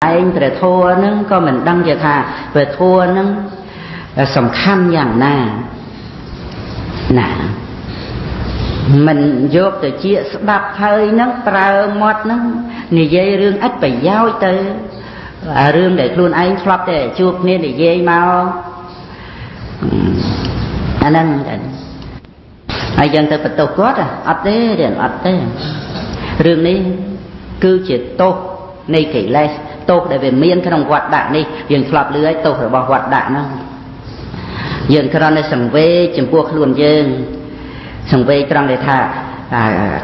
ឯងព្រះធម៌ហ្នឹងក៏មិនដឹងជាថាព្រះធម៌ហ្នឹងសំខាន់យ៉ាងណាណាមិនយកទៅជាស្ដាប់ហើយហ្នឹងប្រើមាត់ហ្នឹងនិយាយរឿងឥតប្រយោជន៍ទៅរឿងដែលខ្លួនឯងធ្លាប់តែជួបគ្នានិយាយមកអាហ្នឹងហើយយើងទៅបន្ទោសគាត់អត់ទេអត់ទេរឿងនេះគឺជាទោសនៃកិលេសទោសដែលវាមានក្នុងវត្តដាក់នេះយើងធ្លាប់លឺហើយទោសរបស់វត្តដាក់ហ្នឹងយើងគ្រាន់តែសង្វេគចំពោះខ្លួនយើងសង្វេគត្រង់ដែលថា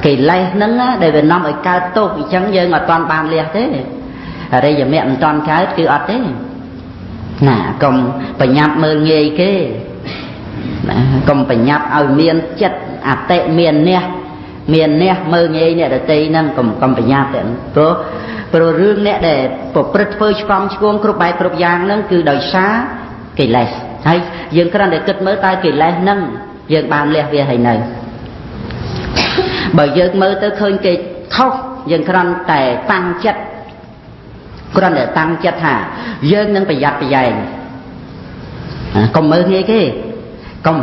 កិលេសហ្នឹងដែលវានាំឲ្យកើតទោសអញ្ចឹងយើងអត់ទាន់បានលះទេអរិយមគ្គមិនទាន់កើតគឺអត់ទេណាកុំបញ្ញាប់មើលងាយគេណាកុំបញ្ញាប់ឲ្យមានចិត្តអតិមានះមានះមើលងាយអ្នកដទៃហ្នឹងកុំបញ្ញាប់ទេព្រោះរឿងអ្នកដែលប្រព្រឹត្តធ្វើឆ្កំឆ្គងគ្រប់បែបគ្រប់យ៉ាងហ្នឹងគឺដោយសារកិលេសហើយយើងគ្រាន់តែគិតមើលតើកិលេសហ្នឹងយើងបានលះវាហើយនៅបើយើងមើលទៅឃើញគេខុសយើងគ្រាន់តែតាំងចិត្តគ្រាន់តែតាំងចិត្តថាយើងនឹងប្រយ័ត្នប្រយែងកុំមើលងាយគេកុំ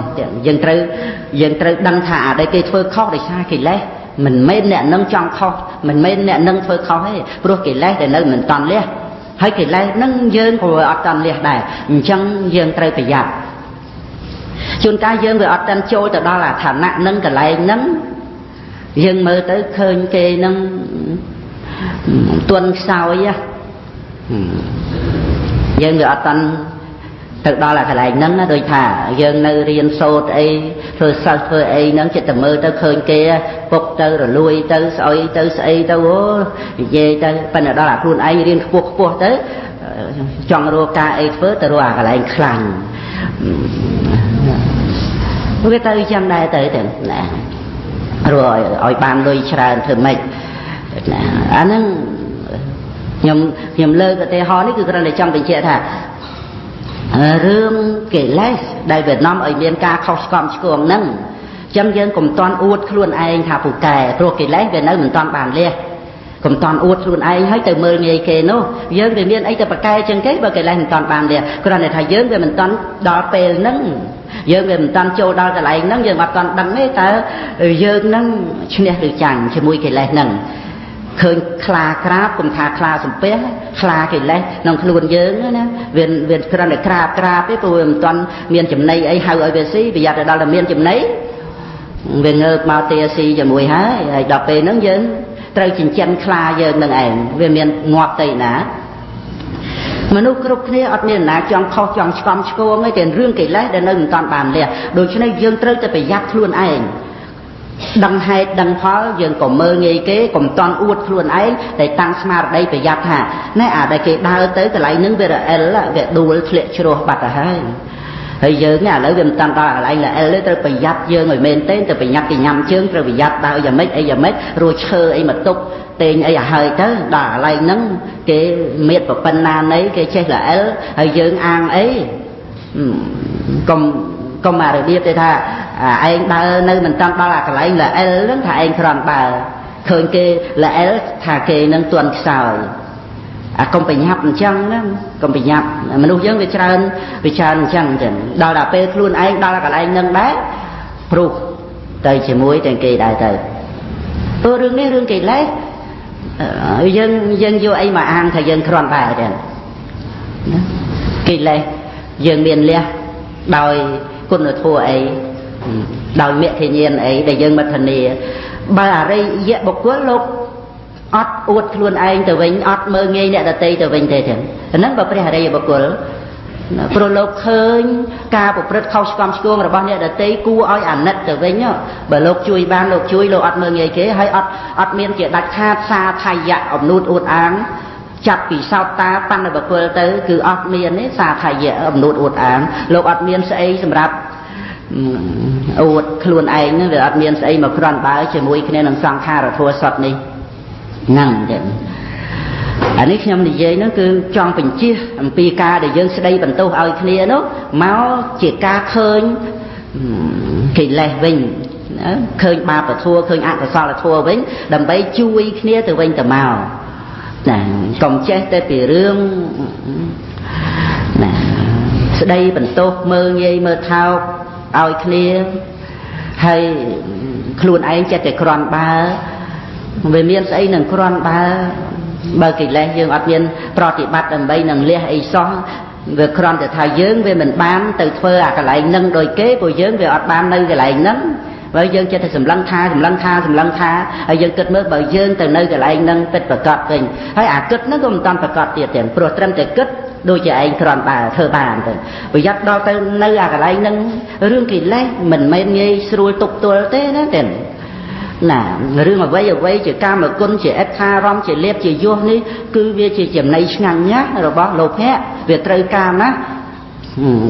យើងត្រូវដឹងថាអាដែលគេធ្វើខុសដោយសារកិលេសមិនមែនអ្នកនឹងចង់ខុសមិនមែនអ្នកនឹងធ្វើខុសទេព្រោះកិលេសដែលនៅមិនតាន់លះហើយកិលេសនឹងយើងក៏អត់តាន់លះដែរអញ្ចឹងយើងត្រូវប្រយ័ត្នជួនកាលយើងវាអត់តាន់ចូលទៅដល់អាឋានៈនឹងកន្លែងនឹងយើងមើលទៅឃើញគេនឹងទន់ខ្សោយយើងវាអត់តាន់ទៅដល់អាកន្លែងហ្នឹងដូចថាយើងនៅរៀនសូត្រអីធ្វើសិស្សធ្វើអីហ្នឹងចិត្តតែមើលទៅឃើញគេពុកទៅរលួយទៅស្អុយទៅស្អីទៅអូនិយាយទៅប៉ុន្តែដល់អាខ្លួនឯងរៀនខ្ពស់ខ្ពស់ទៅចង់រកការអីធ្វើទៅរកអាកន្លែងខ្លាញ់វាទៅចឹងដែរទៅទៅណារកឲ្យបានលុយច្រើនធ្វើម៉េចណាអាហ្នឹងខ្ញុំលើកឧទាហរណ៍នេះគឺគ្រាន់តែចង់បញ្ជាក់ថារឿងកិលេសដែលវានាំឲ្យមានការខុសឆ្គំឆ្គងហ្នឹងអញ្ចឹងយើងកុំតាន់អួតខ្លួនឯងថាពូកែព្រោះកិលេសវានៅមិនតាន់បានលះកុំតាន់អួតខ្លួនឯងហើយទៅមើលងាយគេនោះយើងវាមានអីទៅប្រកែជាងគេបើកិលេសមិនតាន់បានលះគ្រាន់តែថាយើងវាមិនតាន់ដល់ពេលហ្នឹងយើងវាមិនតាន់ចូលដល់កន្លែងហ្នឹងយើងអត់តាន់ដឹងទេតើយើងហ្នឹងឈ្នះឬចាញ់ជាមួយកិលេសហ្នឹងឃើញខ្លាក្រាបកុំថាខ្លាសំពះខ្លាកិលេសក្នុងខ្លួនយើងណាវាគ្រាន់តែក្រាបក្រាបទេព្រោះវាមិនទាន់មានចំណីអីហៅឲ្យវាស៊ីប្រយ័ត្នទៅដល់តែមានចំណីវាងើបមកទាស៊ីជាមួយហើយហើយដល់ពេលហ្នឹងយើងត្រូវចិញ្ចឹមខ្លាយើងនឹងឯងវាមានងាប់ទៅណាមនុស្សគ្រប់គ្នាអត់មានណាចង់ខុសចង់ឆ្កំឆ្គងទេតែរឿងកិលេសដែលនៅមិនទាន់បានលះដូច្នេះយើងត្រូវតែប្រយ័ត្នខ្លួនឯងដឹងហេតុដឹងផលយើងក៏មើលងាយគេកុំតាន់អួតខ្លួនឯងតែតាំងស្មារតីប្រយ័ត្នថាណែអាដែលគេដើរទៅកន្លែងហ្នឹងវារអិលវាដួលធ្លាក់ជ្រោះបាត់ទៅហើយហើយយើងឥឡូវវាមិនតាន់ដល់កន្លែងរអិលទេត្រូវប្រយ័ត្នយើងឲ្យមែនទេទៅប្រយ័ត្នគេញ៉ាំជើងត្រូវប្រយ័ត្នដើរយ៉ាងម៉េចអីយ៉ាងម៉េចរួចឈើអីមកទប់តេងអីឲ្យហើយទៅដល់កន្លែងហ្នឹងគេមានប្រពន្ធណានៃគេចេះរអិលហើយយើងអាងអីកុំអារបៀបទេថាឯងដើរនៅមិនតាន់ដល់អាកន្លែងល្អិលហ្នឹងថាឯងគ្រាន់បើឃើញគេល្អិលថាគេនឹងទន់ខ្សោយអាកុំប្រញាប់អញ្ចឹងណាកុំប្រញាប់មនុស្សយើងវាច្រើនអញ្ចឹងចឹងដល់ដល់ពេលខ្លួនឯងដល់កន្លែងហ្នឹងដែរព្រុសទៅជាមួយទាំងគេដែរទៅព្រោះរឿងនេះរឿងកិលេសយើងយកអីមកអាងថាយើងគ្រាន់បើចឹងណាកិលេសយើងមានលះដោយគុណធម៌អីដោយមគ្គញ្ញាណអីដែលយើងមិនធានាបើអរិយបុគ្គលលោកអត់អួតខ្លួនឯងទៅវិញអត់មើលងាយអ្នកដទៃទៅវិញទេចឹងហ្នឹងបើព្រះអរិយបុគ្គលព្រោះលោកឃើញការប្រព្រឹត្តខុសឆ្គំឆ្គងរបស់អ្នកដទៃគួរឲ្យអាណិតទៅវិញបើលោកជួយបានលោកជួយលោកអត់មើលងាយគេហើយអត់មានជាដាច់ខាតសាថយៈអំនួតអួតអាងចាប់ពីសោតតាបណ្ឌបុគ្គលទៅគឺអត់មានទេសាថយៈអំនួតអួតអាងលោកអត់មានស្អីសម្រាប់អួតខ្លួនឯងហ្នឹងវាអត់មានស្អីមកគ្រាន់បើជាមួយគ្នានឹងសង្ខារធម៌សតនេះហ្នឹងចឹងអានេះខ្ញុំនិយាយហ្នឹងគឺចង់បញ្ជាអំពីការដែលយើងស្ដីបន្ទោសឲ្យគ្នានោះមកជាការឃើញកិលេសវិញណាឃើញបាបធម៌ឃើញអកុសលធម៌វិញដើម្បីជួយគ្នាទៅវិញទៅមកណា កុំចេះតែពីរឿងណាស្ដីបន្ទោសមើលងាយមើលថោកឲ្យគ្នាហើយខ្លួនឯងចេះតែគ្រាន់បើវាមានស្អីនឹងគ្រាន់បើបើកិលេសយើងអត់មានប្រតិបត្តិដើម្បីនឹងលះអីសោះវាគ្រាន់តែថាយើងវាមិនបានទៅធ្វើអាកន្លែងនឹងដោយគេព្រោះយើងវាអត់បាននៅកន្លែងហ្នឹងបើយើងចិត្តតែសម្លឹងថាសម្លឹងថាសម្លឹងថាហើយយើងគិតមើលបើយើងទៅនៅកន្លែងហ្នឹងពិតប្រកបវិញហើយអាគិតហ្នឹងក៏មិនតាន់ប្រកបទៀតទេព្រោះត្រឹមតែគិតដូចជាឯងគ្រាន់បើធ្វើបានទៅប្រយ័ត្នដល់ទៅនៅអាកន្លែងហ្នឹងរឿងកិលេសមិនមែនងាយស្រួលទប់ទល់ទេណាទេណារឿងអ្វីអ្វីជាកាមគុណជាអិដ្ឋារម្មណ៍ជាលៀបជាយោះនេះគឺវាជាចំណៃឆ្ងាញ់ណាស់របស់លោភៈវាត្រូវការណាស់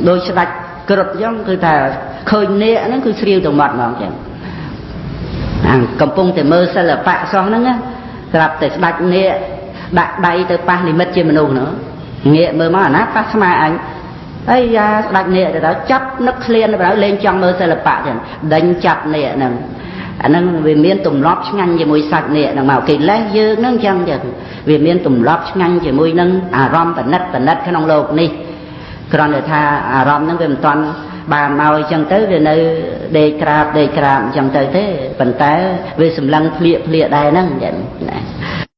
ដោយស្ដេចក្រឹតចឹងគឺថាឃើញនាគហ្នឹងគឺស្រាវទៅមាត់ហ្មងចឹងអាកំពុងតែមើលសិល្បៈសោះហ្នឹងណាស្រាប់តែស្ដេចនាគដាក់ដៃទៅប៉ះនិមិត្តជាមនុស្សនោះងាកមើលមកអាណាប៉ះស្មាអញអីយ៉ាស្ដេចនាគទៅចាប់នឹកឃ្លានទៅលេងចង់មើលសិល្បៈចឹងដេញចាប់នាគហ្នឹងអាហ្នឹងវាមានទម្លាប់ឆ្ងាញ់ជាមួយសាច់នាគហ្នឹងមកកិលេសយើងហ្នឹងចឹងចឹងវាមានទម្លាប់ឆ្ងាញ់ជាមួយនឹងអារម្មណ៍បណិតក្នុងលោកនេះគ្រាន់តែថាអារម្មណ៍ហ្នឹងវាមិនទាន់បានមកអញ្ចឹងទៅវានៅដេកក្រាបដេកក្រាបអញ្ចឹងទៅទេប៉ុន្តែវាសម្លឹងភ្លៀកភ្លៀកដែរហ្នឹងចឹងណា។